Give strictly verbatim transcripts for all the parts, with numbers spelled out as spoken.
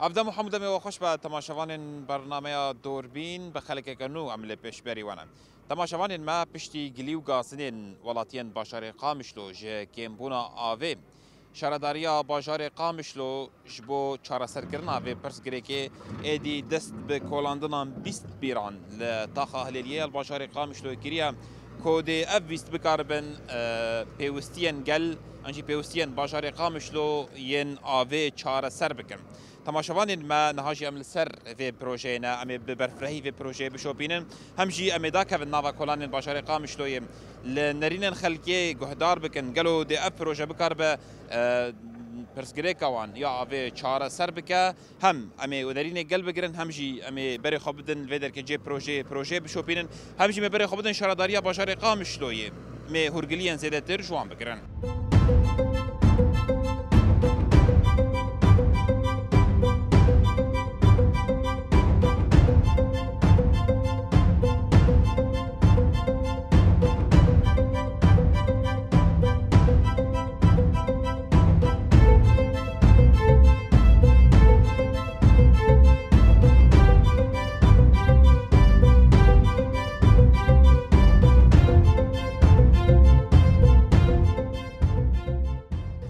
Evde Muhammed, em ê we xweş be temaşevanên bernameya Dorbîn, bi xelkeke nû em li pêşberî we ne. Temaşevanên me, piştî gilî û gazinên welatiyên bajarê Qamişlo ji kêmbûna avê, Şaredariya bajarê Qamişlo ji bo çareserkirina vê pirsgirêkê êdî dest bi kolandinan bîst bîran li taxa Hilêliyê ya li bajarê Qamişlo kiriye, ku dê ev bîst bikaribin, e, pêwistiyên gel, an jî pêwistiyên bajarê Qamişlo yên avê çareser bikin. Temaşevanên me, niha jî em li ser vê projeyê ne, em ê bi berfirehî vê projeyê bişopînin. Hem jî em ê dakevin nava kolanên bajarê Qamişloyê, li nerînên xelkê guhdar bikin. Gelo dê ev proje bikaribe, e, pirsgirêka wan ya avê çareser bike? Hem em ê nerînê gel bigirin, hem jî em ê berê xwe bidin vê derkê cê projeyê, projeyê bişopînin. Hem jî me berê xwe bidin şaredariya bajarê Qamişloyê. Em ê hûrgiliyên zêdetir ji wan bigirin.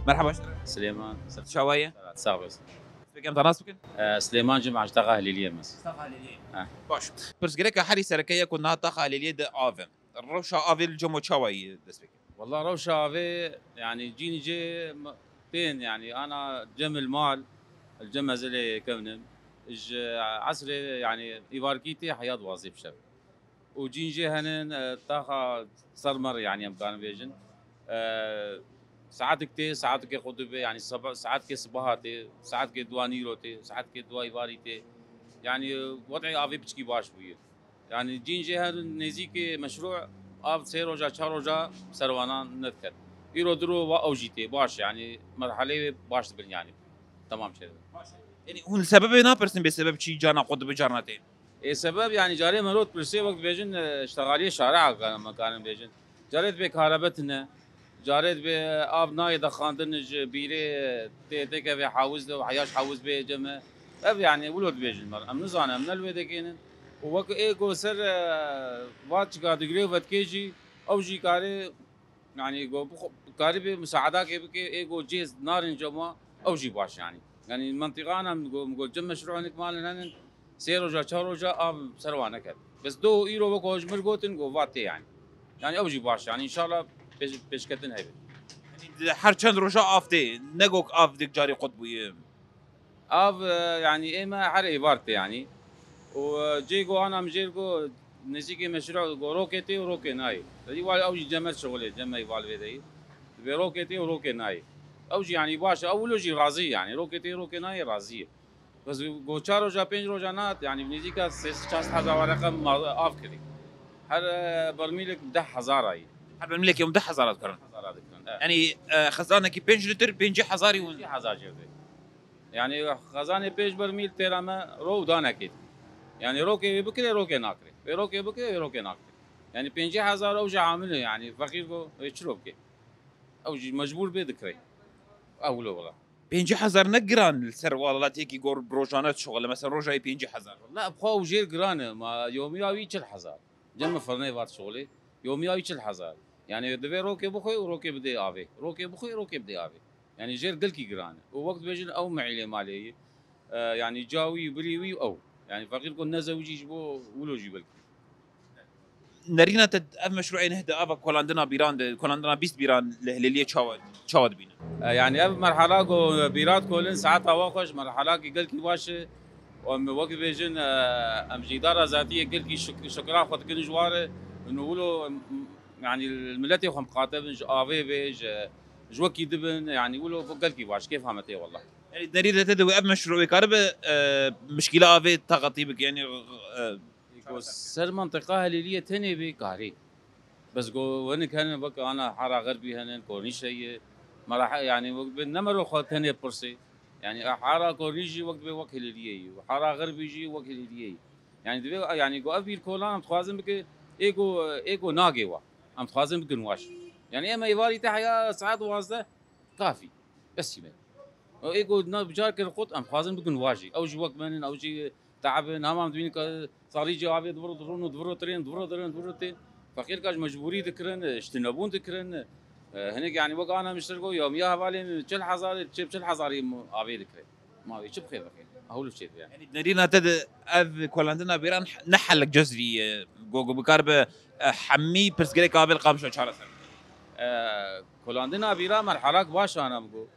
Merhaba. Silêman. Çawa ye? Sağ olasın. Peki, em te nas bikin? Ee, Silêman Cuma, ji taxa Hilêliyê me. Taxa Hilêliyê. Heh. Baş. Pirsgirêka herî sereke ye ku niha taxa Hilêliyê de av e. Rewşa avê li cem we çawa ye dest pê kir? Walla rewşa avê, yani cîn jê m-, tên, yani ana cem il mal, il cem ez lê kevnim. Ji esrê, yani îvarkî tê heya duwazdeh bi şev. Û cîn jê henin, e, taxa ser mer, yani em karin bêjin. E, saetik tê, saetikê xwe dibe, yani seba-, saetikê sibaha tê, saetikê dua nîro tê, saetikê dua îvarî tê. Yani, e, wed'ê avê piçkî baş bûye. Yani cîn jê her nêzîkê meşrû av sê roja, çar roja serwanan nediket. Îro diro wa ew jî tê baş, yani merheleyê wê baş dibin yani. Tamam çêdibin. Baş. Yani hûn li sebebê napirsin, bê sebeb çî carna qut dibe, carna tê? Ê sebeb yani carê merot pirsê wek dibêjin, e, iştexaliyê şare'a me karin bêjin. Carê dibê karebe tine. Carê dibê av nayê dexandin ji bîrê tê têkevê hawiz de û heya ji hawiz bê ceme. Ev yani wilo dibêjin me. Em nizanin, em ne li wê dekênin. Û wek ê ku ser, e, va çika digirê û vetkê jî ew jî karê, yani ku bixwe-, karî bê musaedakê bike, ê ku cê narin cema ew jî baş yani. Yani mentiqan em ku, ku cem meşrû hinek malin henin, sê roja, çar roja av ser wan neket. Bes do îro wek hoj mir gotin, go va tê yani. Yani ew jî baş yani, înşallah pêş-, pêşketin hebe. Yani her çend roja av tê, ne gok av dek carî qut bûye? Av, e, yani ê me her êvar tê yani. Û, e, cê go ana mijêr go nêzîkê meşrû go rokê tê û rokê nayê. Îwal ew jî cem ez şixulê, cem me îwal vê deyî. Dibê rokê tê û rokê nayê. Ew jî yani baş e, ew wilo jî razî yani. Rokê tê, rokê nayê razî ye. Bes go çar roja, pênc roja nat, yani nêzîka sê sed, çar sed hezar were qe ma-, av kirî. Her, e, bermîlek deh hezar ayî. Her bermîlekê hûn deh hezar dikirin? Hezar dikirin, e. Yani, e, xezanekî pênc lîtir, pêncî hezarî hûn? Pêncî hezar jê dê. Yani xezanê pênc bermîl têra me ro û danekê. Yani rokê wê bikirê, rokê nakirê. Wê rokê bikirê, wê rokê nakirê. Yani pêncî hezar ew jî amil e, yani feqîr go, wê çilo bike? Ew jî mecbûr bê dikirê. Ew wilo wela. Pêncî hezar ne giran li ser welatiyekî gor rojane dişuxile, mesela rojayê pêncî hezar. Wela bi xwe ew jêr giran e, ma yomiya wî çil hezar. Cem min firnê va dişuxilê, yomiya wî çil hezar. Yani divê rokê bixwe û rokê bidê avê. Rokê bixwe, rokê bidê avê. Yani jêr gelkî giran e. Û wek dibêjin ew meîlê malê yî. E, yani ca wî, birî wî ew. Yani feqîr ku nezewicî ji bo wilo jî belkî. Nerîna te ev meşrûê neh de ava kolandina bîran de, kolandina bîst bîran li Hilêliyê çawa, çawa dibîne? E, yani ev merhala ku bîrat kolin saeta wa xweş, merhala ki gelkî baş e. Û em wek dibêjin, e, em ji îdara zatiyê gelkî şuk-, şukra xwe dikin ji war e. Û wilo, em, yani miletê xwe miqate bin, ji avê bê, ji, ji wekî dibin, yani wilo gelkî baş, kêfa me tê wallah. Yani derî de te de ev meşrûê karibe, e, mişkîla avê teqetî bike, yani, e, Go ser mentiqa Hilêliyê tenê bê karê. Bes go hinek henin wek ana Hara Xerbî henin, Kornîş heye. Mera he-, yani wek bê ne mero xwe tenê pirsê. Yani Hara Kornîş jî wek dibê wek Hilêliyê yî. Hara Xerbî jî wek Hilêliyê yî. Yani divê, yani go ev bîr kolan em dixwazin bike, ê go, ê go nagê wa. Em dixwazin bikin waş. Yani em êvarî te heya saet duwazdeh kafî. Bes çî me. Ê ku na bicar kir qut, em xwazin bikin wa jî. Ew jî wek me nin, ew jî teeb in. Hema em dibînin ke zarî jî avê diviro, dirûn û diviro tirên, diviro dirên, diviro tê. Feqîr ka ji mecbûrî dikirin, ji tunebûn dikirin. E, hinek, yanî, wek ana min ji te re got, yewmiya hevalên çil hezar, çi çil hezarî avê dikirin. Ma wê çi bixê vexê? Ew li çê dibe. Yanî nerîna te de ev kolandina bîran ne helek cezrî ye. Go, go bikaribe, e, hemî pirsgirêka avê li Qamişlo çareser bike. E, kolandina bîra merhalak baş ana min got.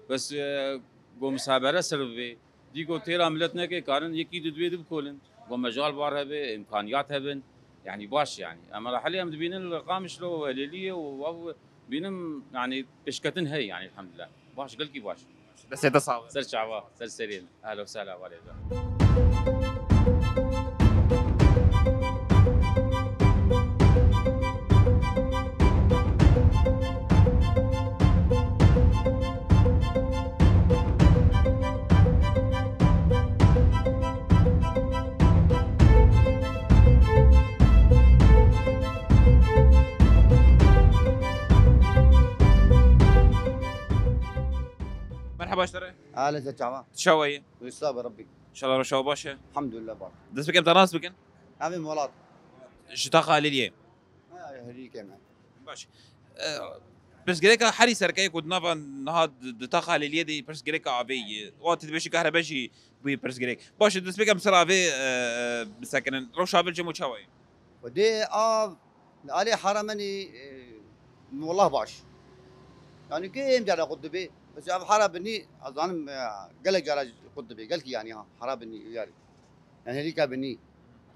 Bes, e, go misabere ser bibê. Dî go têra milet neke, karin yekî di divê di bikolin. Go mejal bar hebe, îmkaniyat hebin. Yanî baş yanî. Em merahelê em dibînin li Qamişlo û Helêliyê û ew bînim, yanî pêşketin heye, yanî elhamdulillah. Baş, gelkî baş. Destê te sax be. Ser çava, ser serê min. Ehla û sehla, welêda. Merhaba ji te re. Ahlen, ser çava. Çawa yî? Wisa be Rabbî. Înşallah rewşa we baş e. Elhamdulillah, baş. Dest bikim, te nas bikin? Em ê Welat. Ji taxa Helêliyê. Ha, Helêliyê me. Baş. E, pirsgirêka herî serkeyê ku di nava niha di, di taxa Helêliyê de pirsgirêka avê ye. Wa tu dibêjî kahrebe jî bûye pirsgirêk. Baş e, dest bikim ser avê, e, bisekinin. Rewşa avê li cem we çawa ye? Xwedê av Li alî Haramanî, e, wallah baş. Yanî kêm cara qut dibê. Bes ev hara binî, ez zanim, e, gelek cara qut dibê. Gelkî yanî ha, hara binî, yarî. Yanî herîka binî.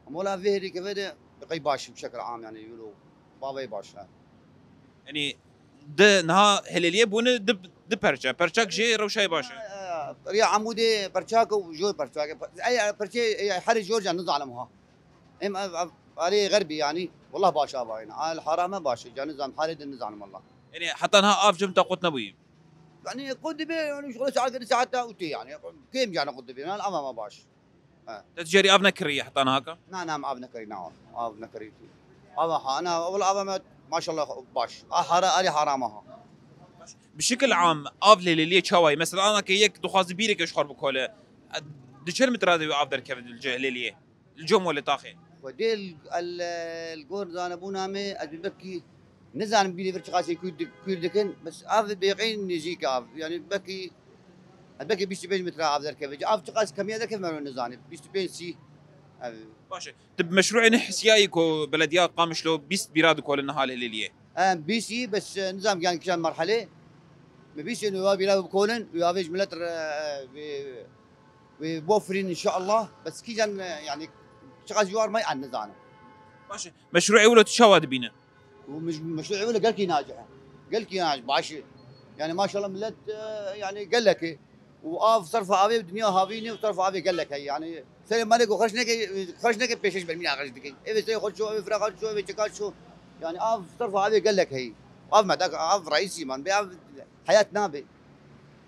Ama wala vê herîke vê de bi qey baş, bi şekil am yanî, wilo bavê baş, ha. Yanî di niha Helêliyê bûne di, di perçe. Perçak jê rewşayê baş e. E, e, riya Amûdê perçak û jor perçak. Ey, e, perçe, ey, herî jor can nizanim ha. Em ev, ev, alê xerbî yanî, wallah baş avayî ne. Al harame baş e, canî zan, halê de nizanim wallah. Yanî heta niha av cem te qut nebûyî? Yanî qut dibe, yanî şuxul saet, saet ta û tê yanî. Kêm canî qut dibe, yanî ama ma baş. He. Te carî av nekiriye heta niha ka? Na, na, av nekirî, na, av nekirî. Ava ha, na, wallah ava me, maşallah, baş. A hara, alê harame ha. Bi şekil am, av li Helêliyê çawa ye? Mesela, ana ke yek dixwaze bîreke ji xwe bikole, di çend metre de wê av derkeve li cem Helêliyê? Li cem we li taxê? Xwedê el, el, li gor zanebûna me, ez bi belkî nizanim bîrê vir çiqasê kûr di-, kûr dikin, bes av bi yeqîn nêzîk av. Yanî belkî, ez belkî bîst û pênc metre av derkeve. Av çiqas kemiya derkeve me nizanim. Bîst û pênc sî. Ev. Baş e. Tu bi meşrûê ne hesiyayî ku belediya Qamişlo bîst bîra dikolin niha li Helêliyê? Em bîst î, bes, e, nizam yanî kîjan merhelê. Me bîst ên wa bîra bikolin, û avê ji milet re, e, wê, wê bofirîn înşallah. Bes kîjan, e, yanî çiqas ji war may an nizanim. Baş e. Meşrûê wilo tu çawa dibîne? Û meş-, meşrûê wilo gelkî nacih e. Gelkî nacih, baş e. Yanî maşallah milet, e, yanî gelek e. Û av, serfa avê dinya havînê û serfa avê gelek heye. Yanî serê malê ku xerc neke, xerc neke pêşeş bermîna xerc dike. Evê serê xwe ço, evê fira xwe ço, evê çeka ço. Yanî av, serfa avê gelek heye. Av me da, av reîsî man. Bê av heyat nabe.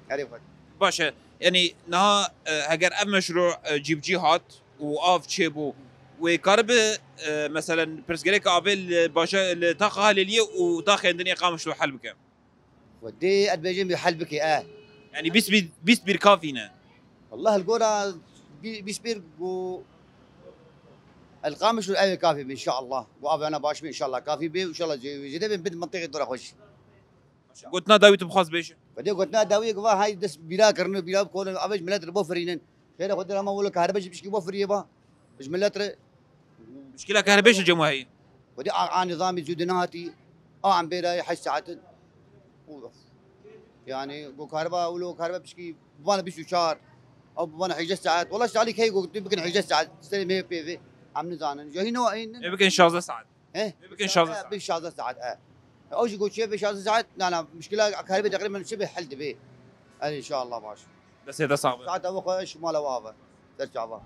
Erê xwe. Baş e. Yanî niha, e, heger ev meşrû, e, cîbicî hat û av çêbû, wê karibe, e, meselen pirsgirêka avê li baja-, li taxa Helêliyê û taxên din ê Qamişlo hel bike? Xwedê ez dibêjim wê hel bike, e. Yanî bîst bîr, bîst bîr kafî ne? Wallah li gora bî-, bîst bîr ku el Qamişlo ew ê kafî be înşallah. Ku avana baş be înşallah kafî be, înşallah jê, jê de bin bid mintîqê dora xwe jî. Gotina dawî tu bixwaz bêje? Xwedê gotina dawiyê ku va hay dest bîra kirine, bîra bikolin, avê ji milet re bofirînin. Xêra Xwedê re hema wilo kahribe jî pişkî bofiriyê ba. Ji milet re. Pişkîla kahribê ji cem we heye? Xwedê a, a nizamî zû di nehatî. A em bêra yê heşt saetin. Û, yanî, go kahriba, wilo kahriba pişkî bibana bîst û çar. Ew bibana hejdeh saet. Wala salî key go tu bikin hejdeh saet. Serê me pê ve. Em nizanin. Jahî ne wa ên. Ê bikin şazdeh saet. He? Ê bikin şazdeh saet. Bin şazdeh saet, e. Ew jî go çiye bin şazdeh saet. Na, na, muşkila kahribe teqrîben çi be hel dibe. Hadi înşallah baş. Destê te sax be. Saeta we xweş, mala we ava. Ser çava.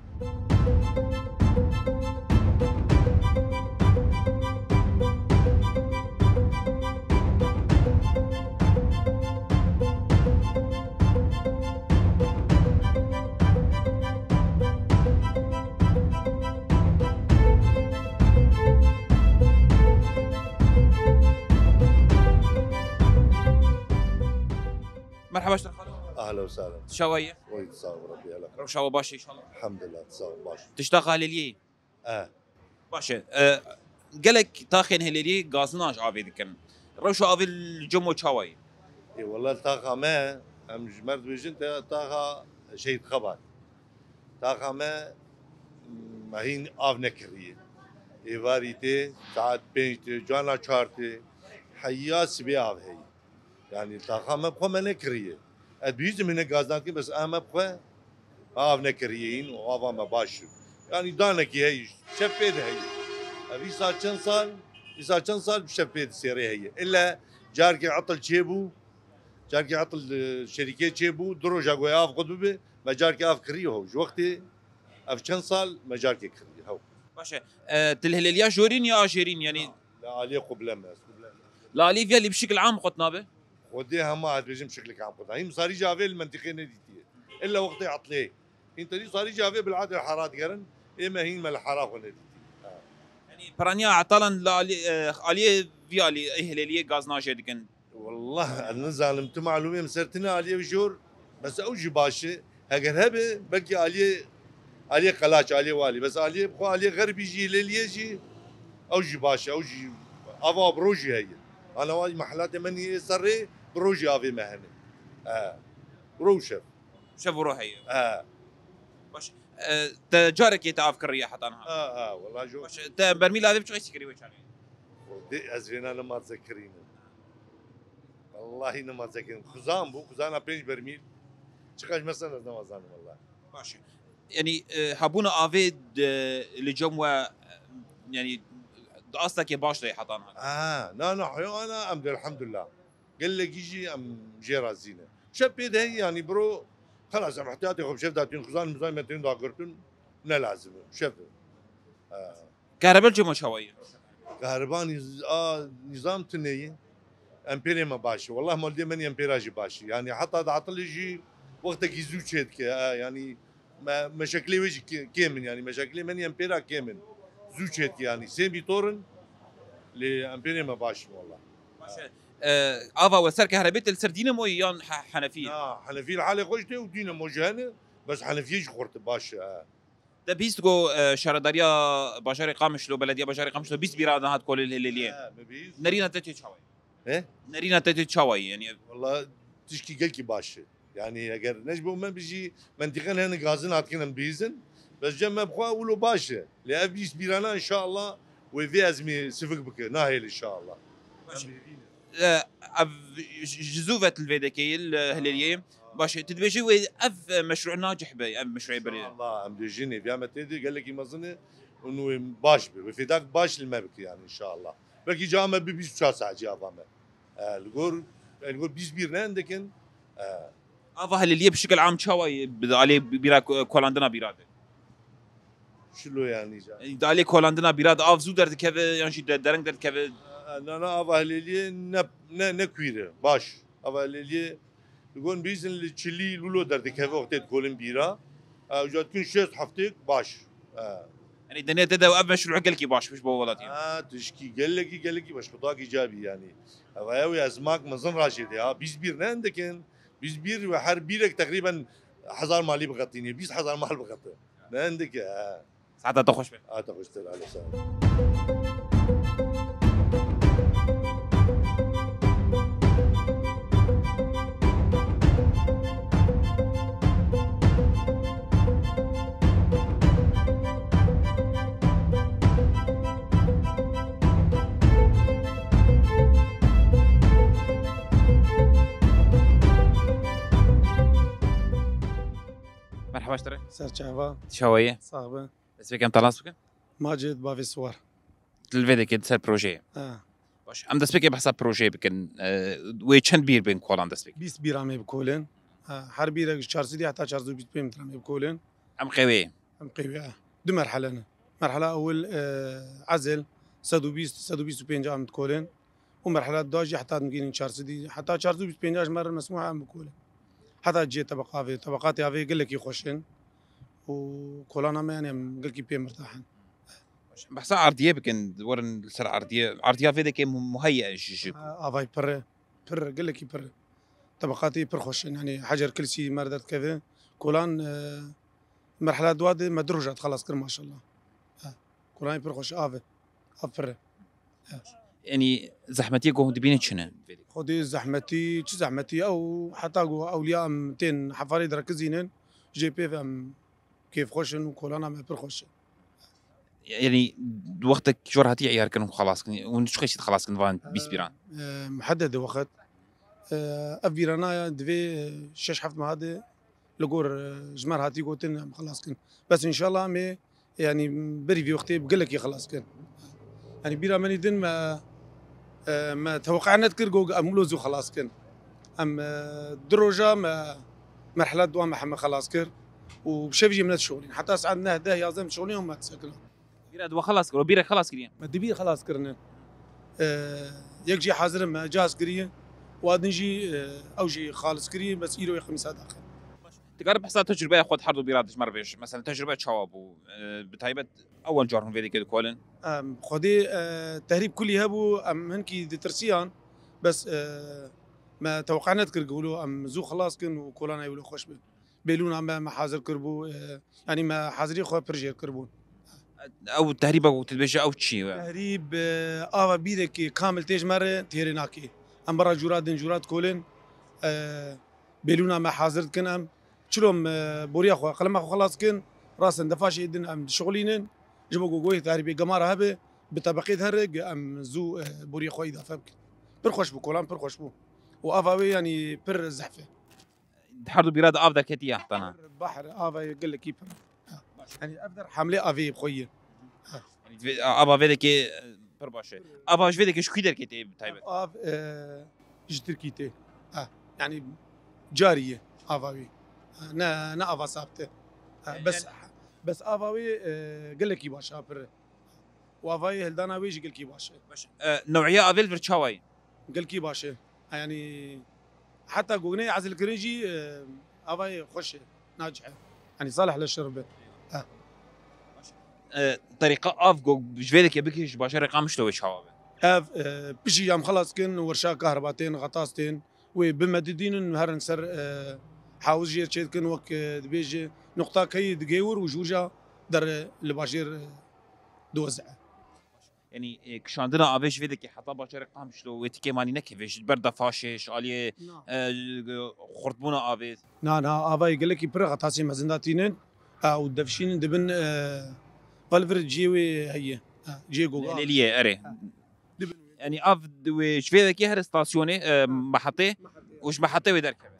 Merhaba, ji te re xalo. Ahla ve sahlen. Çawa ye? Oy, sağ ol Rabbi, hele. Rewşa we baş e inşallah. Elhamdülillah, sağ ol, baş. Tişta xaleliyê. E. Baş e. E, gelek taxên Hilêliyê gazina ji avê dikin. Rewşa avê li Cemo çawa ye? Ê, wela taxa me, em ji me re dibêjin te taxa Şehîd Xebat. Taxa me mehîn av nekiriye. Êvarî tê, saet pênc tê, cana çar tê. Heya sibê av heye. Yani taxa me bi xwe me nekiriye. Ez bihîstim hinek gazdan dikim, bes a me bi xwe av nekiriye hîn û ava me baş. Yani danekî heye, şev pê de heye. Ev îsa çend sal, îsa çend sal bi şev pê di sêrê heye. Îlle carkê etil çêbû, carkê etil, e, şerîkê çêbû, du roja goya av xwe bibe, me carkê av kiriye ho. Ji wextê ev çend sal me carkê kiriye, hew. Baş e. E, tu li Hilêliya jorîn ya ajêrîn, yanî? Na, li aliyê quble me, ez quble me. Li aliyê viya lî bi şikil am qut nabe? Xwedê hema ez bêjim şiklik am qut. Hîm sarî ji avê li mentîqê nedîtiye. Îlla wextê etlê. Hîn tenî sarî ji avê bi li adê hera digerin, ê me hîn me li hera xwe nedîtiye. Ha. Yanî piraniya etalan li alî-, e, aliyê vî alî, ê Hilêliyê gazina jê dikin. Wallah, ez nizanim, tu malûmê min ser tune aliyê jor, bes ew jî baş e. Heger hebe, belkî aliyê, aliyê Qelaç, aliyê Walî. Bes aliyê, bi xwe aliyê Xerbî jî, Hilêliyê jî, ew jî baş e, ew jî ava bi rojî heye. Ana wa jî mehelatê me nî ê serrê, bi rojî avê me hene. E, roj şev. Şev û roj heye. E. Baş. E, te carekê te av kiriye heta niha? Ha, ha, wallah jor. Baş, te bermîl avê bi çi qeysî kiriye wê çaxê? Dê ez vêna nima zekirînim. Wallahî nima zekirînim. Xuzan bû, xuzana pênc bermîl. Çiqas mesela ez nima zanim wallah. Baş e. Yanî, e, hebûna avê de, li cem we, e, yanî, di astekê baş de heta niha? Ha, na, na, heya ana em de elhamdulillah. Gelekî jî em jê razî ne. Şev pê de heye, yanî biro, xelas em ihtiyatê xwe bi şev datîn, xuzan mizan me tên dagirtin, ne lazim e. Şev e. Ha. Kahreba li cem we çawa ye? Kahreba nîz-, a, nîzam tune ye. Empêrê me baş e. Wallah moldê me nî empêra jî baş e. Yanî heta di etilê jî wextekî zû çê dike. A, yanî me-, meşeklê wê jî kê-, kêm in. Yanî meşeklê me nî empêra kêm in. Zû çê dike yanî. Sê mîtor in. Lê empêrê me baş in wallah. Baş e. E, ava we ser kahrebê te li ser dînemoyê yan he-, henefiyê? Na, henefî li halê xwe jî tê û dînemo jî hene. Bes henefiyê jî xurt e, baş e. Te bihîst ku, e, şaredariya bajarê Qamişlo, belediya bajarê Qamişlo bîst bîra nehat kolê li Hilêliyê. He, me bihîst. Nerîna te tê çawa ye? He? Nerîna te tê çawa ye? Yanî Walla tişkî gelkî baş e. Yanî eger ne ji bo me bijî mentîqen hene gazin hatkin em bihîzin. Bes cem me bi xwe wilo baş e. Lê ev bîst bîrana inşallah wê vê ezmî sivik bike. Nahêl inşallah. Baş e. Em bihîvî ne. E, ev ji, ji zû ve li vê dekê li Hilêliyê. Baş e, tu dibêjî wê ev, e, meşrû nacih be, ev meşrûyê berê. İnşallah, em dibêjin êviya me tê de gelekî mezin e û wê baş be. Wê fêdak baş li me bike yani inşallah. Belkî ca me bi bîst û çar saet jî ava me. E, li gor, e, li gor bîst bîr ne endekin. E. Ava Hilêliyê bi şikil am çawa ye, bi alê bîra ko-, kolandina bîra de? Çilo yani ca. E, di alê kolandina bîra de av zû derdikeve yan jî de-, dereng derdikeve? E, na, na, ava Hilêliyê ne, ne, ne kuîr e, baş. Ava Hilêliyê Li gon bîzin li çilî lûlo derdikeve wextê dikolin bîra. Ew ca dikin şêst heftêk baş. E. Yanî denê te de ev meşrû gelkî baş bû ji bo welatiyê. Ha, tişkî gelekî, gelekî baş. Xwedakî ca bî yanî. Ev ew ezmak mezin rajê de ha. Bîst bîr ne endekin. Bîst bîr ve her bîrek teqrîben hezar malî biqetînê. Bîst hezar mal biqete. Ne endike, ha. Saeta te xweş be. A te xweştir, ale sağ ol. Merhaba ji te re. Ser çava. Çawa ye? Sax be. Destpêkê em te nas bikin? Macid Bavê Siwar. Li vê dekê di ser projeyê. Ha. Baş. Em destpêkê behsa projeyê bikin. E, wê çend bîr bên kolan destpêkê? Bîst bîra me bi kolên. Ha, her bîrek ji çar sedî heta çar sed û bîst pênc metre me bi kolên. Em qewê. Em qewê, ha. Du merhele ne. Merhela ewil, e, ezel, sed û bîst, sed û bîst û pênc em dikolên. Û merhela da jî heta digihînin çar sedî, heta çar sed û bîst pênc ji me re mesmûh em bikolin. Heta cihê tebeqa vê, tebeqatê avê gelekî xweş in û kolana me, yanî, em gelkî pê mirtah in. Behsa erdiyê bikin, werin li ser erdiyê. Erdiya vê dekê mu-, muheyye ji, ji. Ha, avay pir e, pir e, gelekî pir e. Tebeqatî pir xweş in. Yanî Hecer Kilsî me re derdikeve. Kolan, e, merhela dua de me du roja dixelas kir maşallah. E, Kolanê pir xweş e, av e. Av pir e. E. Yanî zehmetiyê ku hûn dibînin çi ne? Xwedê zehmetî, çi zehmetî? Ew heta ku ewliya em tên hefarê direkizînin, jê pê ve em kêfxweş in û kolana me pir xweş e. Yanî wextek ji we re hatiye îyarkirin ku xelas kin, hûn çi xeşît xelas kin van bîst bîran? E, muhedede wext. E, ev bîrana divê, e, şeş heft meha de li gor, e, ji me re hatî gotin em xelas kin. Bes înşallah em ê, yanî berî vî wextê bi gelekî xelas kin. Yanî bîra min î din me, e, me teweqe nedikir ku em wilo zû xelas kin. Em, e, du roja me merhela dua me heme xelas kir û bi şevî jî em nedişixulîn. Heta saet neh, deh, yazdeh em dişixulîn û me disekinin. Bîra dua xelas kir, bîra xelas kiriye. Me dibî xelas kirine. E, yek jî hazir e me cihaz kiriye û a din jî, e, ew jî xalis kiriye, bes îro yê xemîsa daxin. Dikarî behsa tecrûbeya xwe di her du bîra de ji me re bêjî. Mesela tecrûbe çawa bû? E, bi taybet ewel car hûn vê dikê dikolin? Em, Xwedê, e, tehrîb kulî hebû, em hinkî ditirsiyan, bes, e, me teweqe nedikir ku wilo em zû xilas kin û kolana wilo xweş be. Bêlûna me, me hazir kiribû, e, yanî me hazirî xwe pir jêr kiribûn. Ew tehrîba ku tu dibêjî ew çi ye? Tehrîb, e, ava bîrekê kamil tê ji me re têrê nake. Em bera cûra din cûra dikolin. E, Bêlûna me hazir dikin em. Çilo em, e, boriya xwe, qelema xwe xelas dikin. Rasin defa jê din em dişixulînin. Ji bo ku goyê tehrîbê gemara hebe, bi tebeqê dihere, em zû, e, boriya xwe îdafe bikin. Pir xweş bû, kolan pir xweş bû. Û ava wê yanî pir zehf e. Di her du bîra de av derketiye heta niha? Bahr, ava gelekî pir. Ha. Yanî ev der hemlê avê bi xwe ye. Ha. Yanî vê, ava vê dekê, e, pir baş e. Ava ji vê dekê ji kû derketê bi taybet? Av, e, ji Tirkî tê. Ha. Yanî carî ye ava wî. Ha. Ne, ne ava sabit e. Ha. E, bes, yani bes ava wî, e, gelekî baş e, pir e. Û avayê hildana wê jî gelkî baş e. Baş e. E, new'iya avê li vir çawa ye? Gelkî baş e. Yanî heta gogneyê ezilkirin jî, e, avayê xweş e, nacih e. Yanî salih li şirb e. E. E, terîqa av ku ji vê dekê bikî ji bajarê Qamişlo wê çawa be? Ev, e, pişî em xelas kin, werşa kahriba tên, xetas tên, wê bimedidînin, herin ser, e, hawz jêr çêdikin, wek, e, dibêje, nuqta keyî digê wir û ji wir ja der, e, li bajêr, e, doze. Yanî, e, kişandina avê ji vê dekê heta bajarê Qamişlo wê tikê manî nekeve ji ber defaşê, ji aliyê, na, e, xurtbûna avê. Na, na, avayê gelekî pir e, xetasê mezin datînin. E, û devşînin dibin, e, vel vir cihê wê heye. E, cihê goga. Lêliyê, erê. E, dibin wê. Yanî av di wê ji vê dekê here stasyonê, e, mehetê û ji mehetê wê derkeve.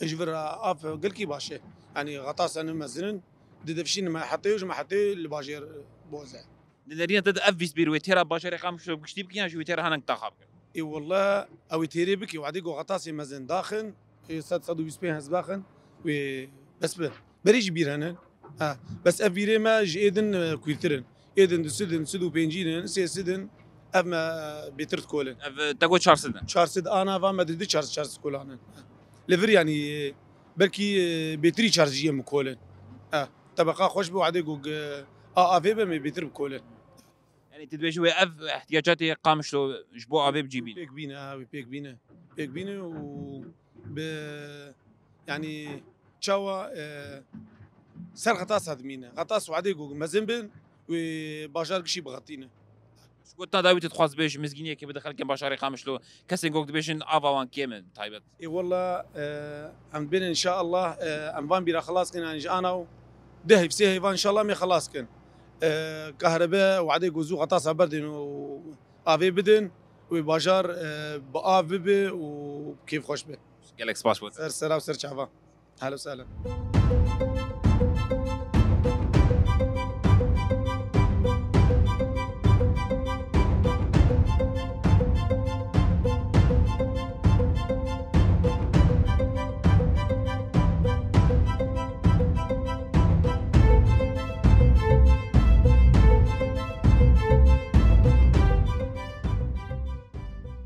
E, ji vir av gelkî baş e. Yanî xetasa ne mezin in, di devşînin mehetê û ji mehetê li bajêr boze. Di deriyê te de ev bîst bîr wê têra bajarê Qamişlo giştî bikin yan jî wê têra hinek daxa bikin? Ê wele ew ê têrê bikî, wadê ku xetasê mezin daxin, ê sed, sed û bîst pênc hez daxin, wê bes bi. Berê jî bîr hene. Ha, bes ev bîrê me ji ê din, e, kûrtir in. Ê din du sed in, sed û pêncî in, sê sed in, ev me, e, bêtir dikolin. Ev, e, te got çar sed in? Çar sed ana va me di du çar sed, çar sed kolanin. Li vir yanî, e, belkî, e, bêtirî çar sed jî em bikolin. E. Tebeqa xweş bi wadê ku, e, a avê be me bêtir bikole. Yanî tu dibêjî wê ev ihtiyacatê Qamişlo ji bo avê bi cî bîne? Pêk bîne, ha, wê pêk bîne. Pêk bîne û bi, yanî çawa, e, ser xetas dimîne. Xetas wadê ku mezin bin wê bajar gişî bixetîne. Ji gotina dawî tu dixwaz bêjî mizgîniyekê bide xelkên bajarê Qamişlo, kesên ku dibêjin ava wan kêm e taybet? Ê wele, e, em dibêjin înşaallah, e, em van bîra xelas kin, yanî ji ana û du heyv, sê heyvan înşaallah em ê xelas kin. E, kahrebe wadê ku zû xetasa berdin û avê bidin, wê bajar, e, bi av bibe û kêfxweş be. Gelek spas bo te. Ser sera û ser çava. Ehlen û sehlen.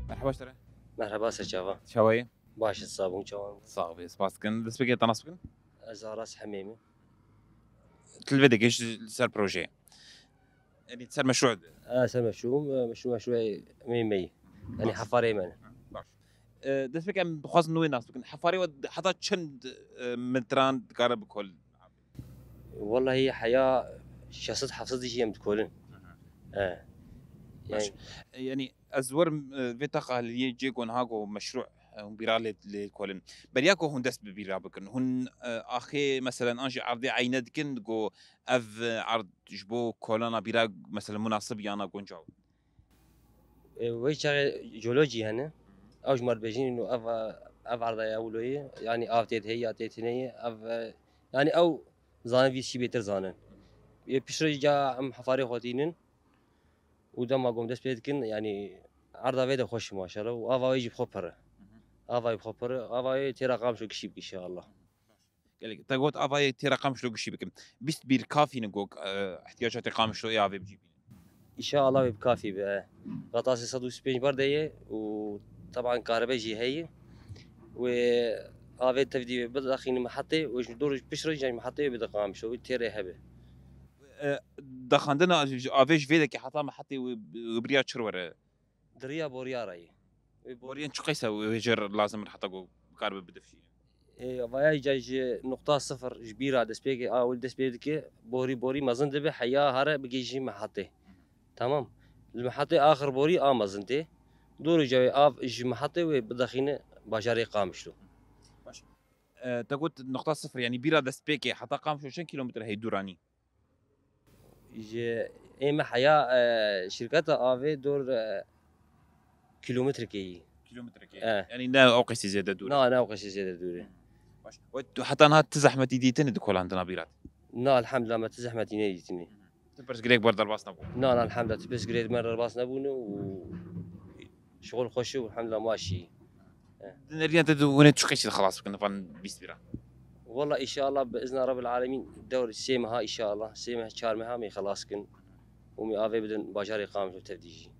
Merhaba ji te re. Merhaba, ser çava. Çawa yî? Baş e, sağ bûn, çawan. Sax bî, spas dikin. Dest pê kê, te nas bikin? Ez Aras Hemê me. Tu li vê dekê ji ser projeyê. Yanî ser meşru. Ha, ser meşru, e, meşru, meşru me yî. Yanî hefarê me ne. Baş. E, destpêk em dixwazin wê nas bikin. Hefarê we heta çend, e, metran dikare bikol? Wellahî heya şeş sed heft sed jî em dikolin. Aha. E. Baş. Yani, e, yani ez werim, e, vê taqa li yê cê ku niha ku meşrû, e, hûn bîra lê, lê kolin. Beriya ku hûn dest bi bîra bikin. Hûn, e, axê meselen an jî erdê eyne dikin ku ev, e, erd ji bo kolana bîra meselen munasib yana guncaw. E, wê çaxê jeolojî hene. Ew ji me re dibêjin, û ev, ev erda ye ewloyê. Yanî av tê de heye ya tê de neyê. Ev, e, yanî ew zanin vî şî bêtir zanin. Ê piştre ca em hefarê xwe tînin. Û dema ku em dest pê dikin, yanî erda vê de xweş e maşallah. Û ava wê jî bi xwe pir e. Ava wê bi xwe pir e. Ava wê têra Qamişlo gişî bike inşallah. Gelek, te got avayê têra Qamişlo gişî bikim. Bîst bîr kafî ne ku, e, ihtiyacatê Qamişloyê avê bicîbînin? Înşallah wê bi kafî be. Gatasê sed û sî pênc ber de ye û teban karibe jî heye. Wê avê tevdî wê bidaxînin mihetê û ji dor piştre jî mihetê wê bide Qamişlo, wê têrê hebe. E, daxandina avê ji vê dekê heta mihetê wê, wê biriya çi were? Di riya boriya re ye. Wê bor- Boriyên çi qeyse wê jê re lazim in heta ku bikaribe bidifşîne? Ê, vaya îca ji nuqta sifir, ji bîra destpêkê a ewil dest pê dike, borî, borî mezin dibe, heya here bigihîje mihetê. Tamam. Li mihetê axir borî a mezin tê. Dor îca wê av ji mihetê wê bidexîne bajarê Qamişlo. Baş. E, te got nuqta sifir, yanî bîra destpêkê heta Qamişlo çend kîlometre heye dûranî? Ji ê me heya, e, şirketa avê dor, e, kîlometrekê yî. Kîlometrekê. E. Yanî ne ew qeysî zêde dûr e. Na, ne ew qeysî zêde dûr e. Baş. We tu heta niha ti zehmetî dîtine di kolandina bîrat? Na, elhamdulillah me ti zehmetî nedîtine. Ti pirsgirêk ber derbas nebû? Na, na, elhamdulillah ti pirsgirêk ber derbas nebûne û şixul xweş û elhamdulillah maşî. Di neriya te de hûn ê çi qeysî de xelas bikin van bîst bîra? Walla înşallah bi izna Rabbil Alemîn dewr sê meha înşallah, sê meh, çar meha me xelas kin û me avê bidin bajarê Qamişlo tevdî jî.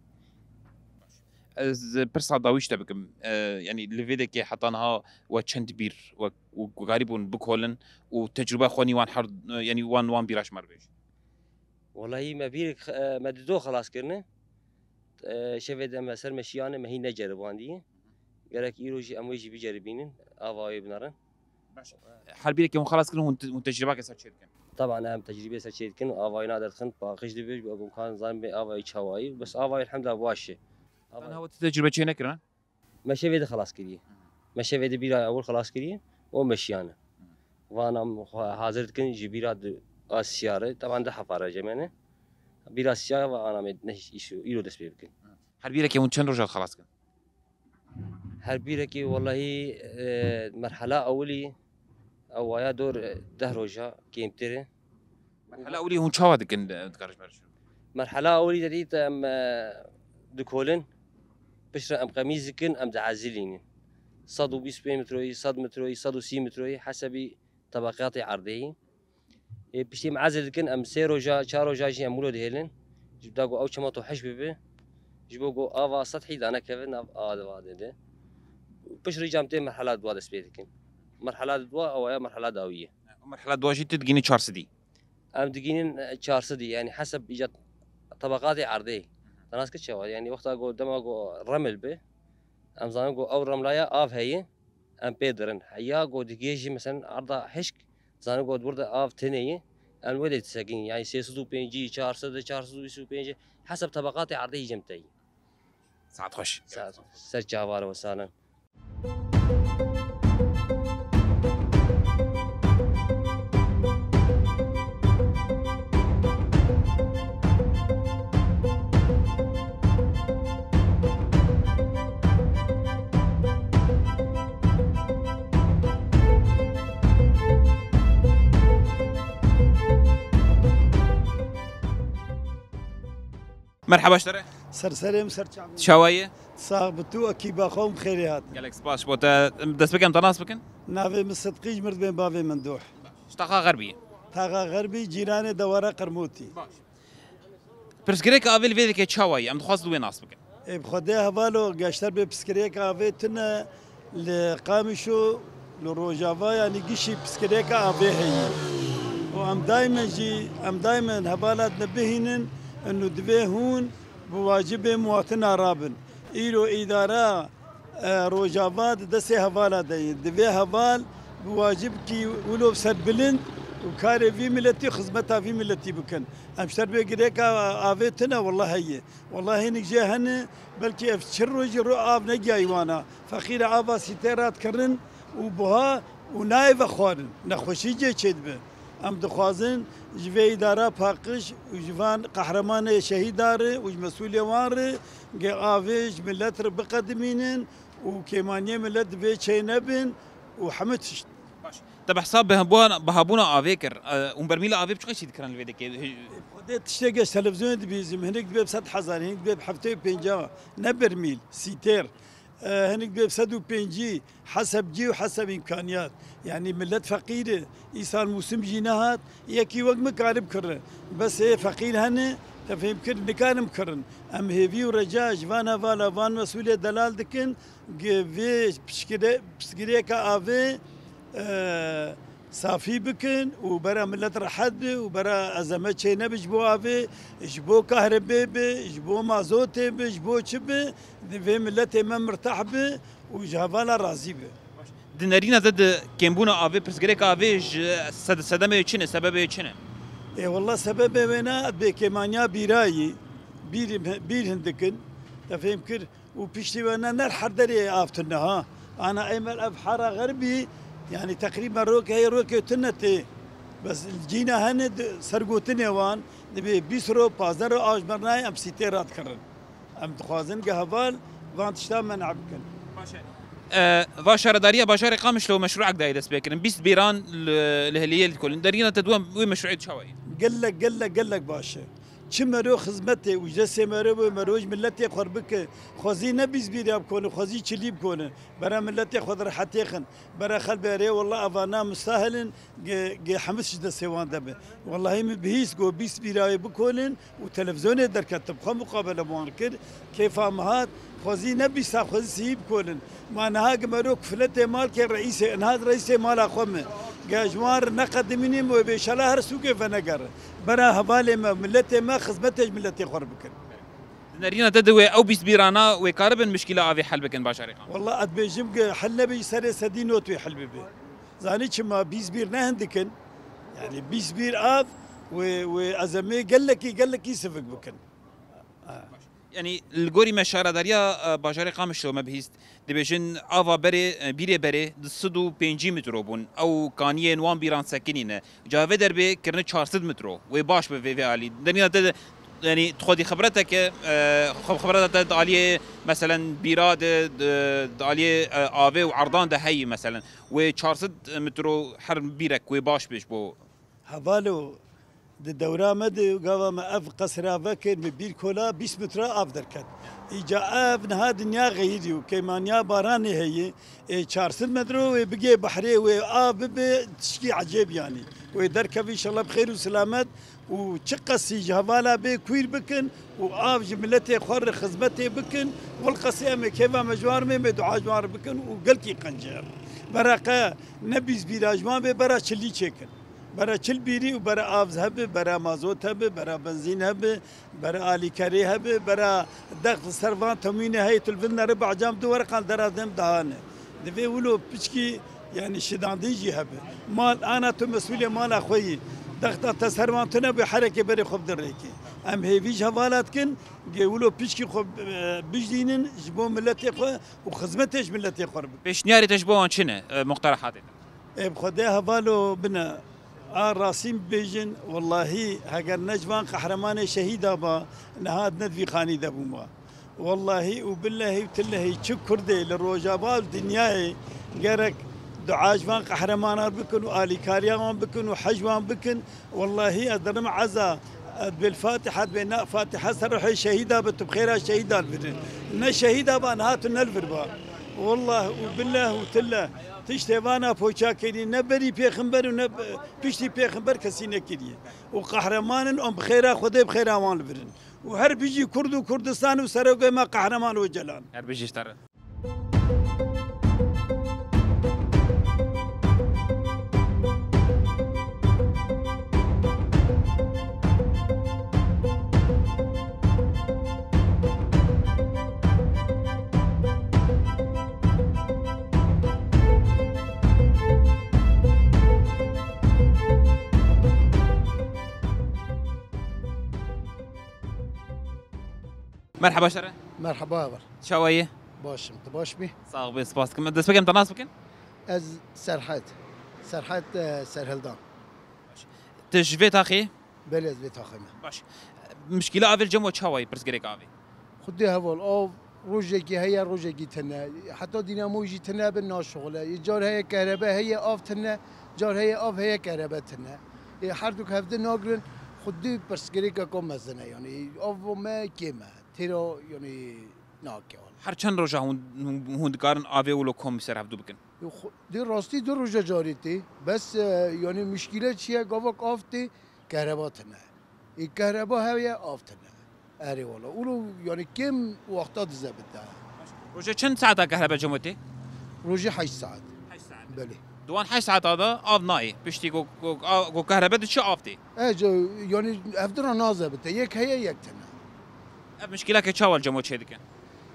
Ez pirsa dawî ji te bikim. E, yanî li vê dekê heta niha we çend bîr we, we karîbûn bikolin û tecrûbeya xwe nî wan her, yanî wan, wan bîra ji me re bêje. Wellahî me bîrek, e, me di do xelas kirine. E, şevê de me ser me şiyane, me hîn neceribandiye. Gerek îro jî em wê jî biceribînin, ava wê binerin. Baş. Her bîrekê hûn xelas kirin, hûn te-, hûn tecrîbake ser çê dikin? Taban em tecrîbê ser çê dikin, avayê na derdixin, paqij dibe, ji bo ku em kan zanin bê avayê çawayî, bes avayê elhamdulillah baş e. Ava- Tanha we tu tecrîbe çê nekirine? Me şevê de xelas kiriye. Me şevê de bîra ewil xelas kiriye û me şiyane. Vana em xwe hazir dikin ji bîra di a siyare, teban di hefa re jemene. Bîra siyare ve ana me ne îşo, îro dest pê bikin. Her bîrekê hûn çend roja xelas kin? Her bîrekê wellahî, e, merhela ewilî, ew waya dor, e, deh roja kêmtir e. Merhela ewilî hûn çawa dikin, e, dikare ji me re şûn? Merhela ewilî de dît em, e, dikolin, piştre em qemîz dikin, em diezilînin. Sed û bîst pênc metroyî, sed metroyî, sed û sî metroyî, hesebî tebeqatê erdê yî. Ê, piştî em ezil dikin, em sê roja, çar roja jî em wilo dihêlin. Ji da ku ew çima to heş bibe, ji bo ku ava sethî danekeve nav ava de. Piştre jî em tê merhela dua dest pê dikin. Merhela dua, ew ya merhela dawî ye. Merhela dua jî tu digînî çar sedî? Em digînin, e, çar sedî, yanî heseb îca tebeqatê erdê. Te nas kir çawa? Yanî wexta ku dema ku remil be, em zanin ku ew remlaya av heye, em pê dirin. Heya ku digihê jî, meselen, erda hişk, zanin ku di wir de av tune ye, em wê de disekînin. Yanî sê sed û pêncî, çar sed, çar sed û bîst û pêncî, heseb tebeqatê erdê yî cem te yî. Saet xweş. Saet, ser çavara we salin. Merhaba ji te re. Ser serê min, ser çavê min. Çawa ye? Sax bi tu, ekîba xwe û bi xêrê hatin. Gelek spas ji bo te. Destpêkê em te nas bikin? Navê min Sidqî, ji mirdibên bavê Minduh. Ji taxa Xerbî. Taxa Xerbî, cîranê dewara Qirmûtî. Baş. Pirsgirêka avê li vê dekê çawa ye? Em dixwazin wê nas bikin. Ê, bi Xwedê hevalo, geşter bê pirsgirêka avê tune li Qamişo, li Rojava, yanî gişî pirsgirêka avê heye. Û em daîmen jî, em daîmen hevala dine bihînin, û divê hûn bi wacibê muwatina rabin. Îro îdara E, Rojava di destê hevala de ye. Divê heval bi wacibkî wilo serbilind û karê vî miletî, xizmeta vî miletî bikin. Em ji ser vê girêka avê tune, wela heye. Wela hinek jê hene, belkî ev çil rojî ro av negihayî wana. Feqîre ava sîtê radikirin û buha û nayê vexwarin. Nexweşî cê çêdibe. Em dixwazin ji vê îdara paqij û ji van qehremanê şehîda re û ji mesûlê wan re ge avê ji milet re biqedimînin û kêmaniyê milet divê çênebin û hemû tişt. Baş. Te behsa bihabûna, bihabûna avê kir. E, hûn bermîla avê bi çi qeşî dikirin li vê dekê? Xwedê tiştê geş televîzyonê dibîzim. Hinek dibe bi sed hezar, hinek dibe bi heftê û pêncî. Ne bermîl, sîtêr. E, hinek dibe bi sed û pêncî, heseb cî û heseb îmkaniyat. Yanî milet feqîr e. Îsal mûsim jî nehat. Yekî wek min karib kire. Bes ê feqîr hene, te fêm kir, nikarim kirin. Em hêvî û reca ji van hevala, van mesûlê delal dikin, ge vê piçgire-, piçgirêka avê, e, safî bikin û bera milet rehet bi û bera ezeme çênebe ji bo avê, ji bo kahrebê bi, ji bo mazotê bi, ji bo çi bi, divê miletê me mirtah bi û ji hevala razî bi. Di nerîna te di kêmbûna avê, pirsgirêka avê ji sed-, sedemê çi ne, sebebê çi ne? Ê, wela sebebê wê ne, bêkêmaniya bîrayî, bîr, bîr hin dikin, te fêm kir, û piştî we ne ner her derê av tune ha. Ana êmel ev hara xerbî, yanî teqrîben rokê heye, rokê tune tê. Bes cîna hene di sergotinê wan, dibê bîst ro, pazdeh ro av ji me nayê, em sîtê radikirin. Em dixwazin ge heval van tiştan men'a bikin. Baş e. E, va şaredariya bajarê Qamişlo meşrûek dayê destpêkirin. Bîst bîran li, li hiliyê dikolin. Derîna te duwa wê meşrûê çawa ye? Gelek, gelek, gelek baş e. Çi mero xizmetê û ji destê mero bû, mero ji miletê xwe bike. Xwezî ne bîst bîra bikone, xwezî çilî bikone. Bera miletê xwe di rehetê xin. Bera xelbê rê, wela evana mistahil in, ge, ge hemis ji destê wan de be. Welahî min bihîst got bîst bîra wê bikonin û televîzyonê derketin. Xwe muqabele bi wan kir, kêfa min hat, xwezî ne bîsta, xwezî sî bikonin. Ma niha gi mero kufletê malkê reîsê, niha reîsê mala xwe me. Ge ji wan re neqedimînim wê bê şela her sûkê venegere. Bera hevalê me, miletê me, xizmetê ji miletê xwe re bikin. Di nerîna te de wê ew bîst bîrana wê karibin mişkîla avê hel bikin bajarê Qamişlo? Wela ez dibêjim ge hel nebe jî serê sedî not wê hel bibe. Zanî çima bîst bîr ne hindik in? Yanî bîst bîr av wê, wê ezemê gelekî, gelekî sivik bikin. Ha. Yanî li gorî me şaredariya, e, bajarê Qamişlo me bihîst, dibêjin ava berê, e, bîrê berê du sed û pêncî metro bûn. Ew kaniyên wan bîran sekinîne. Ca vê derbê kirine çar sed metro. Wê baş be vê, vê alî. Derîna te de, yanî tu xwedî xebreteke, e, xwe xebreta te di aliyê, meselen, bîra de, de, di aliyê, e, avê û erdan de heyî, meselen. Wê çar sed metro her bîrek wê baş be ji bo. Hevalo, di dewra me de gava me ev qesra vekir, me bîr kola bîst metre av derket. Îca ev niha dinya xeyirî û keymaniya baranê heye. Ê, çar sed metro wê bigê behrê wê av bibe tişkî ecêb yanî. Wê derkevî înşallah bi xêr û silamet û çi qesî ji hevala bê kuîr bikin û av ji miletê xwe re xizmetê bikin. Wil qesî em ê kêfa me ji wan re, em ê dua ji wan re bikin û gelkî qenc e. Bera qe ne bîst bîra ji wan bê, bera çilî çêkin. Bera çil bîrî û bera av hebe, bera mazot hebe, bera benzîn hebe, bera alîkerê hebe, bera dext li ser van temînê heye, tu li vin neri behcam du wereqan dera dem dahane. Divê wilo piçkî, yanî şidandin jî hebe. Mal ana tu mesûlê mala xwe yî. Dexta te ser van tune bû, herekê berê xwe bidin rêkê. Em hêvî ji hevala dikin, ge wilo piçkî xwe, e, bijdînin ji bo miletê xwe û xizmetê ji miletê xwe re bikin. Pêşniyarê te ji bo wan çi ne, e, muqterehatê te? Ê bi Xwedê hevalo bine. A rastî bibêjin, wellahî heger ne ji van qehremanê şehîda ba, niha ne di vî xanî de bûma. Wellahî û billehî û tillehî çi Kurdê li Rojava û dinyayê gerek dua ji van qehremanan bikin û alîkariya wan bikin û hej wan bikin. Wellahî ez dirim eza, ez bil Fatiha, dibê na Fatiha ser ruhê şehîda bi, tu bi xêra şehîdan birin. Ne şehîda ba, niha tu ne li vir ba. Wallah û billah û tillah, tiştê vana poça kirî, ne berî pêxember û ne piştî pêxember kesî nekiriye. Û qehreman in, em bi xêra Xwedê bi xêra wan li vir in. Û her bijî Kurd û Kurdistan û serokê me Qehreman Ocalan. Her bijî ji te re. Merheba şere. Merheba, heval. Çawa yî? Baş im, tu baş bî? Sax bî, spas dikim. Dest pê ke em te nas bikin? Ez Serhet. Serhet, e, Serhildan. Tu ji vê taxê? Belê, ez vê taxê me. Baş. Mişkîla avê li cem we çawa ye, pirsgirêk avê? Xwedê heval, av rojekî heye, rojekî tune. Heta dînamo jî tune be, naşixule. Ê car heye kehrebe heye, av tune, car heye av heye, kehrebe tune. Ê her du hevdi nagrin, xwedê pirsgirêkeka mezin e, yanî ava me kêm e. Têra, yanî, nake wala. Her çend roja hûn, hûn, hûn dikarin avê wilo kom ser hevdu bikin? Xwe-, di rastî du roja carê tê. Bes, e, yanî mişkîle çi ye? Gavak av tê, kehreba tune. Ê kehreba heye, av tune. Erê wala. Ulo, yanî kêm wexta dize bite. Rojê çend saeta kehrebe cem we tê? Rojê heşt saet. Heşt saet. Belê. Di wan heşt saeta de av nayê. Piştî ku, ku, a, ku kehrebe diçe av tê. E, ce-, yanî hevdira naze bite. Yek heye, yek tune. Ev mişkîleke çawa li cem we çêdike?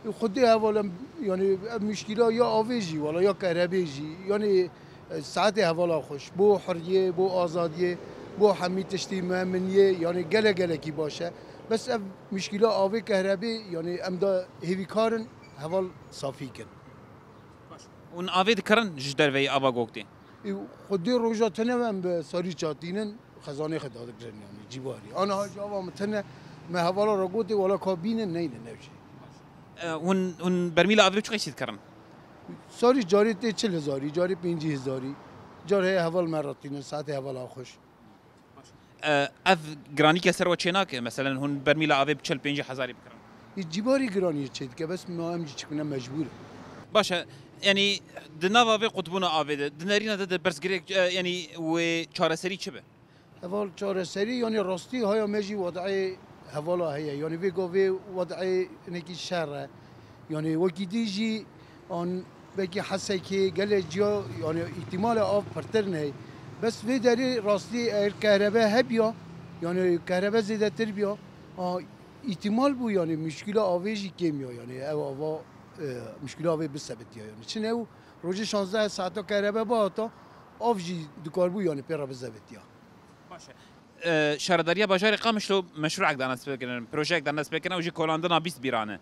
Xwedê heval em, yanî ev mişkîla ya avê jî, wala ya kerebê jî, yanî, e, saetê hevala xweş, bo huriyê, bo azadiyê, bo hemî tiştî mueminiyê, yanî gelek gelekî baş e. Bes ev mişkîla avê, kerebê, yanî em da hêvîkar in heval safî kin. Baş. Hûn avê dikirin ji derveyî ava gog tê? Ê, xwedê roja tune em bi sarî çatînin, xezanê xwe dadigirin, yanî cîbarî. Ana hacî ava min tune, me hevala re gotê, wala ka bînin, neynin ew jî. E, hûn, hûn bermîla avê çi qeysî dikirin? Sarî carê tê çil hezarî, carê pêncî hezarî. Car heye heval me re tînin, saetê hevala xweş. E, ev giranîke ser we çê nake? Meselen, hûn bermîla avê bi çil pêncî hezarî bikirin? Ê, cîbarî giranî çê dike, bes ma em jî çikine mecbûr in. Baş e, yanî di nava vê qutbûna avê de, di nerîna de, de pirsgirêk, e, yanî wê çareserî çi be? Heval çareserî, yanî rastî haya me jî wedayê hevala heye. Yanî vê gavê wedayê hinekî şer e. Yanî wekî dî jî an belkî Hesekê, gelê ciya, yanî îhtîmalê av pirtir ney. Bes vê derê rastî eger kehrebe hebiya, yanî kehrebe zêdetir biya, a, îhtîmal bû, yanî muşkîla avê jî kêm ya, yanî ew ava, e, muşkîla avê bisebitiya, yanî. Çi ne û rojê şazdeh saeta kehrebe bihata, av jî dikarbû, yanî pê re bizebitiya. Baş e. E, Şaredariya Bajarê Qamişlo meşrûek danespêkirin, projeyek danespêkirin, ew jî kolandina bîst bîran e.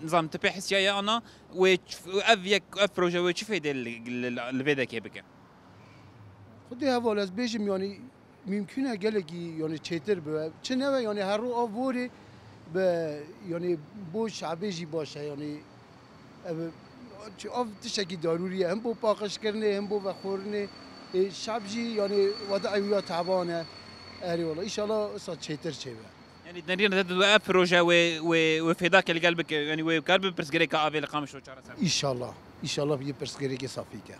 Nizam tu pê hisiyaye ana, wê ç-, ev yek, ev proje wê çi fêdê li, li, li vê dekê bike? Xwedê heval ez bêjim, yanî mimkûn e gelekî, yanî çêtir bibe. Çi nebe, yanî her ro av vorê bi, yanî bo şabê jî baş e, yanî ev, av tiştekî darûrî ye, him bo paqijkirinê, him bo vexwarinê. Ê, şab jî, yanî, wada ew ya taban e. Erê wala, înşallah wisa çêtir çêbe. Yanî, nerîne de ev proje wê, wê, wê fêdakê li gel bike, yanî wê kar bi pirsgirêka avê li Qamişlo çareser bike. Înşallah, înşallah bi pirsgirêkê safî ke.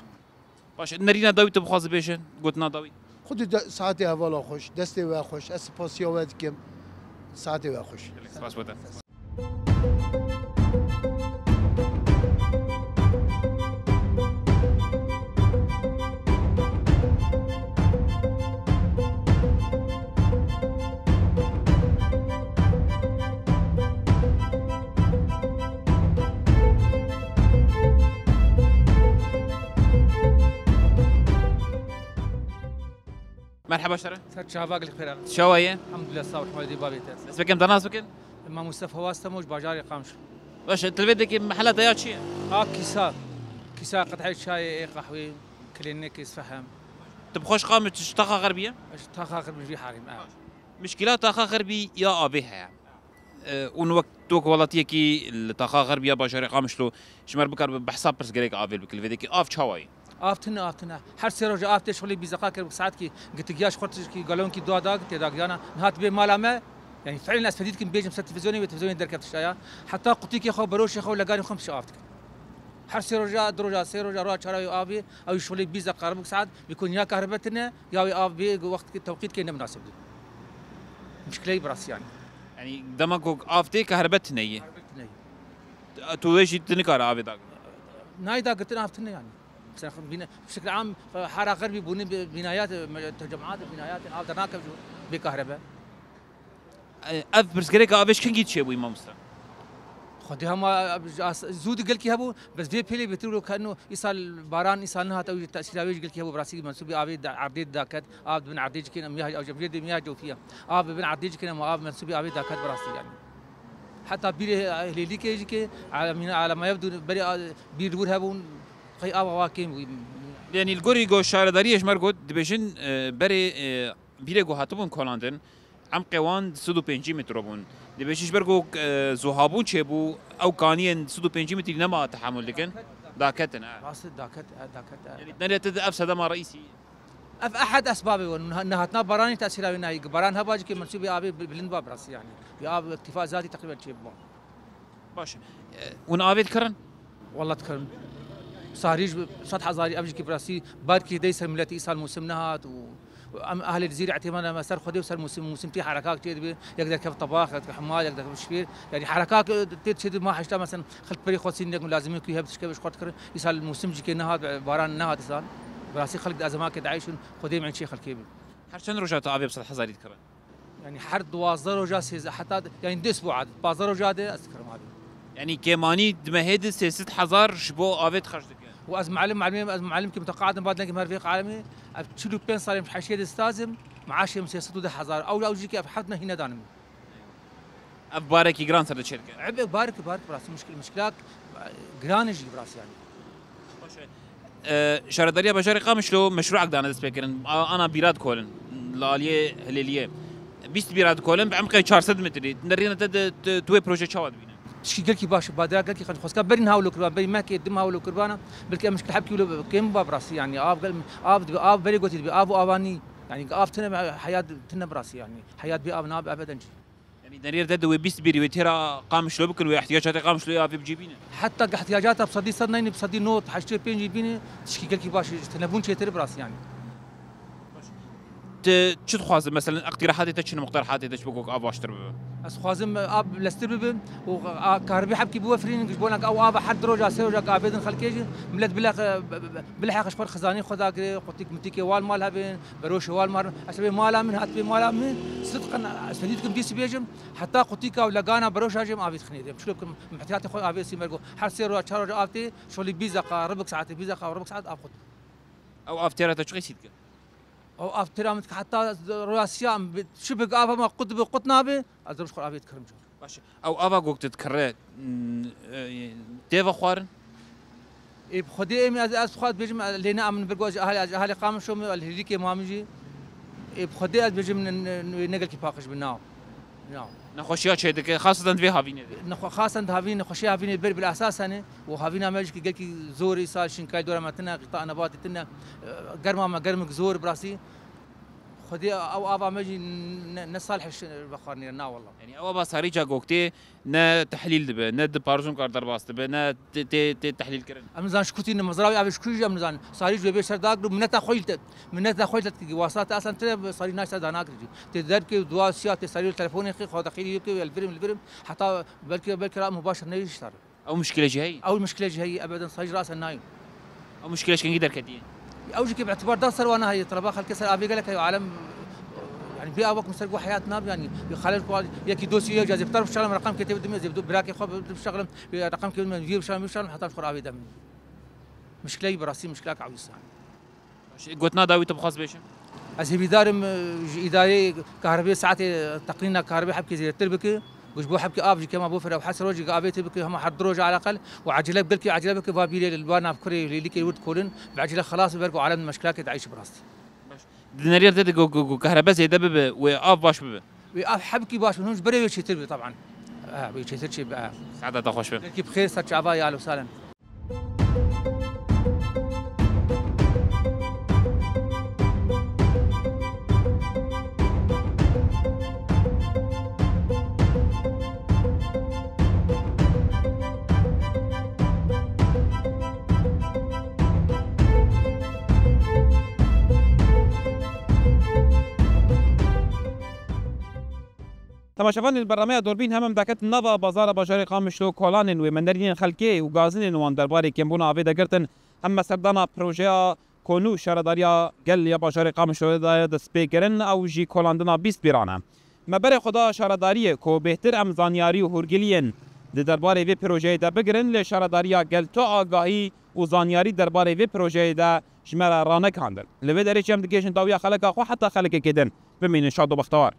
Baş, nerîna dawî tu bixwazî bêjin, gotina dawî? Xwedê de, saetê hevala xweş, destê we xweş, ez spasiya we dikim. Saetê we xweş. Gelek spas bo te. Merheba şere. Ser çava gelek xêr. Çawa ye? Elhamdulillah, sağ ol, hewayê dê babê te. Dest pê ke em te nas bikin? Ma Mustafa Wastemoj, bajarê Qamişlo. Baş e, tu li vê dekê mehela te ya çi ye? A kîsa. Kîsa qedehê çayê, ê qehwê, kilênekê sfehem. Tu bi xwe ji Qamişlo, ji taxa Xerbî ye? Ji taxa Xerbî jî herîm, e. Mişkîla taxa Xerbî ya avê heye. E, û wek tu wek welatiyekî li taxa Xerbî ya bajarê Qamişlo, ji me re bikar bi behsa pirsgirêka avê bike, li vê dekê av çawa ye? Av tune, av tune. Her sê roja av tê şolê bîzeqa kir, bi saetkî gitigî ya ji xwe tişkî galonkî dua da, tê dagiyana. Niha tu bê mala me, yanî fiilên ez fedî dikim, bêjim ser televîzyonê wê televîzyonê derkevt şaya. Heta qutîkê xwe, beroşê xwe, leganê xwe em şi av dikin. Her sê roja, du roja, sê roja, roja çara wê avê, ew şolê bîzeqa qerbûk saet, bîkon ya kahrebe tune, ya wê av bê, wextkî tewqît kê ne minasib dû. Mişkileyî bi rastî yanî. Yanî dema ku av tê, kahrebe tune ye. Kahrebe tune ye. Tu wê jî tu nikare avê dagirî. Nayê dagirtin av tune yanî. Mesela, bîne-, bi şekil am, e, hara Xerbî bûne bi-, bînayat, e, me-, tecemaat, bînayat, av dernakeve ji bê kahrebe. E, ev pirsgirêka avê ji kengî çêbûyî, mamoste? Xwedê hema, e, as-, zû di gelkî hebû, bes vê pêlê bêtir û keno îsal baran, îsal nehate, ew jî tesîra wê ji gelkî hebû, bi rastî mensûbî avê da-, erdê daket, av di bin erdê cikên, em ya, ew jî, ev jê dê ya cewfî ye. Av bi bin erdê cikên, em av mensûbî avê daket bi rastî yanî. Heta bîrê Hilêlîkê jî ke alemîne alemaye bidûn berê a-, bîr li wir hebûn qey ava wa kêm bû. Yanî li gorî go şaredariyê ji me re got, dibêjin, e, berê, e, bîrê go hatibûn kolandin, emqê wan sed û pêncî metro bûn. Dibêjin ji ber go, e, zuhabûn çêbû, ew kaniyên sed û pêncî metrî nema tehemûl dikin, daketin, e. Rast e, daket, e, daket, e. Yanî nerê te di ev sedema reîsî? Ev ehed esbabê wan, nehatina baranê tesîra wê nayê. Baran heba jî ke mensûbê avê bi-, bilind ba bi rastî yanî. Bi av îktifa zatî teqrîben çêbû. Baş e. E, hûn avê dikirin? Wallah dikirin. Sarî ji sed hezarî ev jî ke bi rastî barkî dey ser miletî îsal mûsim nehat û, û em ehlê Cizîrê etêmana me ser Xwedê û ser mûsim, mûsim tê herekak çê dibe, yek derkev tebax, yek derkev hemal, yek derkev şifêr. Yanî herekak, e, tê çê dibe ma heşta mesen xelk perê xwe sîn yek lazimê ku hebe tişkeve ji xwe dikirin. Îsal mûsim jî ke nehat, baran nehat îsal. Bi rastî xelk di ezemake dieyşin, Xwedê min çê xelkê bi. Her çend roja tu avê bi sed hezarî dikirin? Yanî her duwazdeh roja sêzdeh heta, yanî dest bu ad, pazdeh roja de ez dikirim abi. Yanî kêmanî di mehê de sê sed hezar ji bo avê dixerc dike. Û ez muallim, muallimê, ez muallim ki mutaqadim bad nekim her vê alemê, ev çil û pênc salê heşê de stazim, maaşê min sê sed û deh hezar. Ew, ew jî ki ev heft ne hîne danim. Ev barekî giran ser de çêdike. Ebe barek, barek, bi rastî muşkil, muşkilak, e, giran e jî bi rastî yanî. Baş e. E, Şaredariya Bajarê Qamişlo meşrûek dane destpêkirin. A-, ana bîra dikolin. Li aliyê Hilêliyê. Bîst bîra dikolin, bi emqê çar sed metrî. Nerîna te de, tu, tu wê proje çawa dibîne? Tişkî gelkî baş e, badira gelkî xweş xweska berî niha wilo kirban, berî mehkê dim ha wilo kirbana. Belkî em muşkil hebkî wilo kêm ba bi rastî yanî. Av gel-, av dibe, av berê gotî dibe, av û avanî. Yanî av tine, heyat tine bi rastî yanî. Heyat bê av nabe ebeden jî. Yanî deriyê te di wê bîst bîrî wê têra Qamişlo bikin, wê ihtiyacatê Qamişloyê avê bi cî bîne? Heta ki ihtiyacata bi sedî sed neyne, bi sedî nod, heştê pêncî bîne, tişkî gelkî baş e, ji tenebûn çêtir bi rastî yanî. Tu çi dixwazî? Meselen, iqtîrahatê te çi ne, muqterahatê te çi bo ku av baştir bibe? Ez dixwazim, e, av lestir bibe û, a, karibê hebkî biwefirînin, ji bona ku ew ava her du roja, sê roja ku avê din xelkê jî, milet bilexe, bi-, bi-, bi-, bileheqe ji xwe xizanê xwe dagire, qutîk mutîkê wal mal hebin, beroşê wal mal, ez bê mala min, hat bê mala min, sidqen, ez fedî dikim dîsî bêjim, heta qutîka û legana beroşa jî em avê dixinê dê. Em çilo bikim, em ihtiyatê xwe avê sî mergo. Her sê roja, çar roja av tê, şolî bîst deqa, ribik saetê, bîst deqa, ribik saet av qut. Ew av têra te çi qîsî dike? Ew av têra min dike heta roja siya em bi, şibik ava me qut dibe, qut nabe, ez roj xwe avê dikirim cor. Baş e. Ew ava gok tu dikire, n-, e, tê vexwarin? Ê bi Xwedê em ez, ez xwe dibêjim, lê ne em birgo ez ji ahalê, ez ji ahalê Qamişlo me, ez li Hilîkê mamî jî. Ê bi Xwedê ez dibêjim ne, ne, ne, ne gelkî paqij bi nav. Nav. Nexweşiya çê dike, xaseten di vê havînê de. Nexwe-, xaseten di havînê, nexweşiya havînê ber bil esas hene û havîna me jî ki gelkî zor îsal şinkayê dora me tine, qîta nebatê tine, e, germa me germik zor bi rastî. Xwedê ew ava me jî ne, ne salih vexwarinê, na wallah. Yanî ew ava sarîca gok tê, ne tehlîl dibe, ne di parzûn kar derbas dibe, ne tê, tê, tê tehlîl kirin. Em nizan ji kutî ne mezrawî avê ji ku jî em nizan. Sarî ji wê bê ser dagir û mineta xwe îl te, mineta xwe îl te dikî. Wasta te esan tire sarî naş ser danakir jî. Tê derkê dua siya tê sarî telefonê xê xwe dexîlî yê ke el birim, el birim. Heta belkî, belkî ra mubaşir ne jî sar. Ew muşkile jî heyî? Ew muşkile jî heyî, ebeden sarî rasen nayî. Ew muşkile ji kengî derketiye? Ew jî ke bi îtibar da ser wana heye, teleba xelkê ser avê gelek heye, alem, yani bê ava ku ser ku heyat nab yani, bi xalel ku yekî dosî yek cazî bi tarf şalim reqem kete bi dimê zê, birakê xwe bi şalim, bi reqem kete bi şalim, bi şalim, heta xwe avê dem. Muşkile bi rastî muşkilak awîsa. Gotina dawî tu bixwaz bêjim? Ez hêvîdar im, e, ji îdarê kahribê saetê teqnîna kahribê hebkê zêdetir bike. Ji bo hebkê av jî kema bo fere û her ser rojê avê tê bike, hema her du roja eleqel û ecele, belkî ecele bike, va bîrê li wan nav kurê Hilîlîkê wir dikolin, bi ecele xelas bibe, ku alem di meşkilakê dieyşe bi rastî. Baş. Di nerî te de ku, ku, ku kahrebe zêde bibe, wê av baş bibe? Wê av hebkî baş bibe, hûn ji berê wê çêtir bibe, taban. Ha, wê çêtir çê bibe, ha. Saeta te xweş be. Belkî bi xêr, ser çava ya, ahlen û sahlen. Temaşevanên bernameya Durbîn, hem em daket nava bazara bajarê Qamişlo, kolanên wê me nerînên xelkê û gazinên wan derbarê kêmbûna avê de girtin, hem me serdana projeya Konû şaredariya gel ya bajarê Qamişloyê daye destpêkirin, ew jî kolandina bîst bîran e. Me berê xwe da şaredariyê ku bêhtir em zanyarî û hûrgiliyên di derbarê vê projeyê de bigirin, lê şaredariya gel tu agahî û zanyarî derbarê vê projeyê de ji me re ranekandin. Li vê derê jî em digihêjin dawiya xeleka xwe heta xelekekê din. Bimînin şad û bextewar.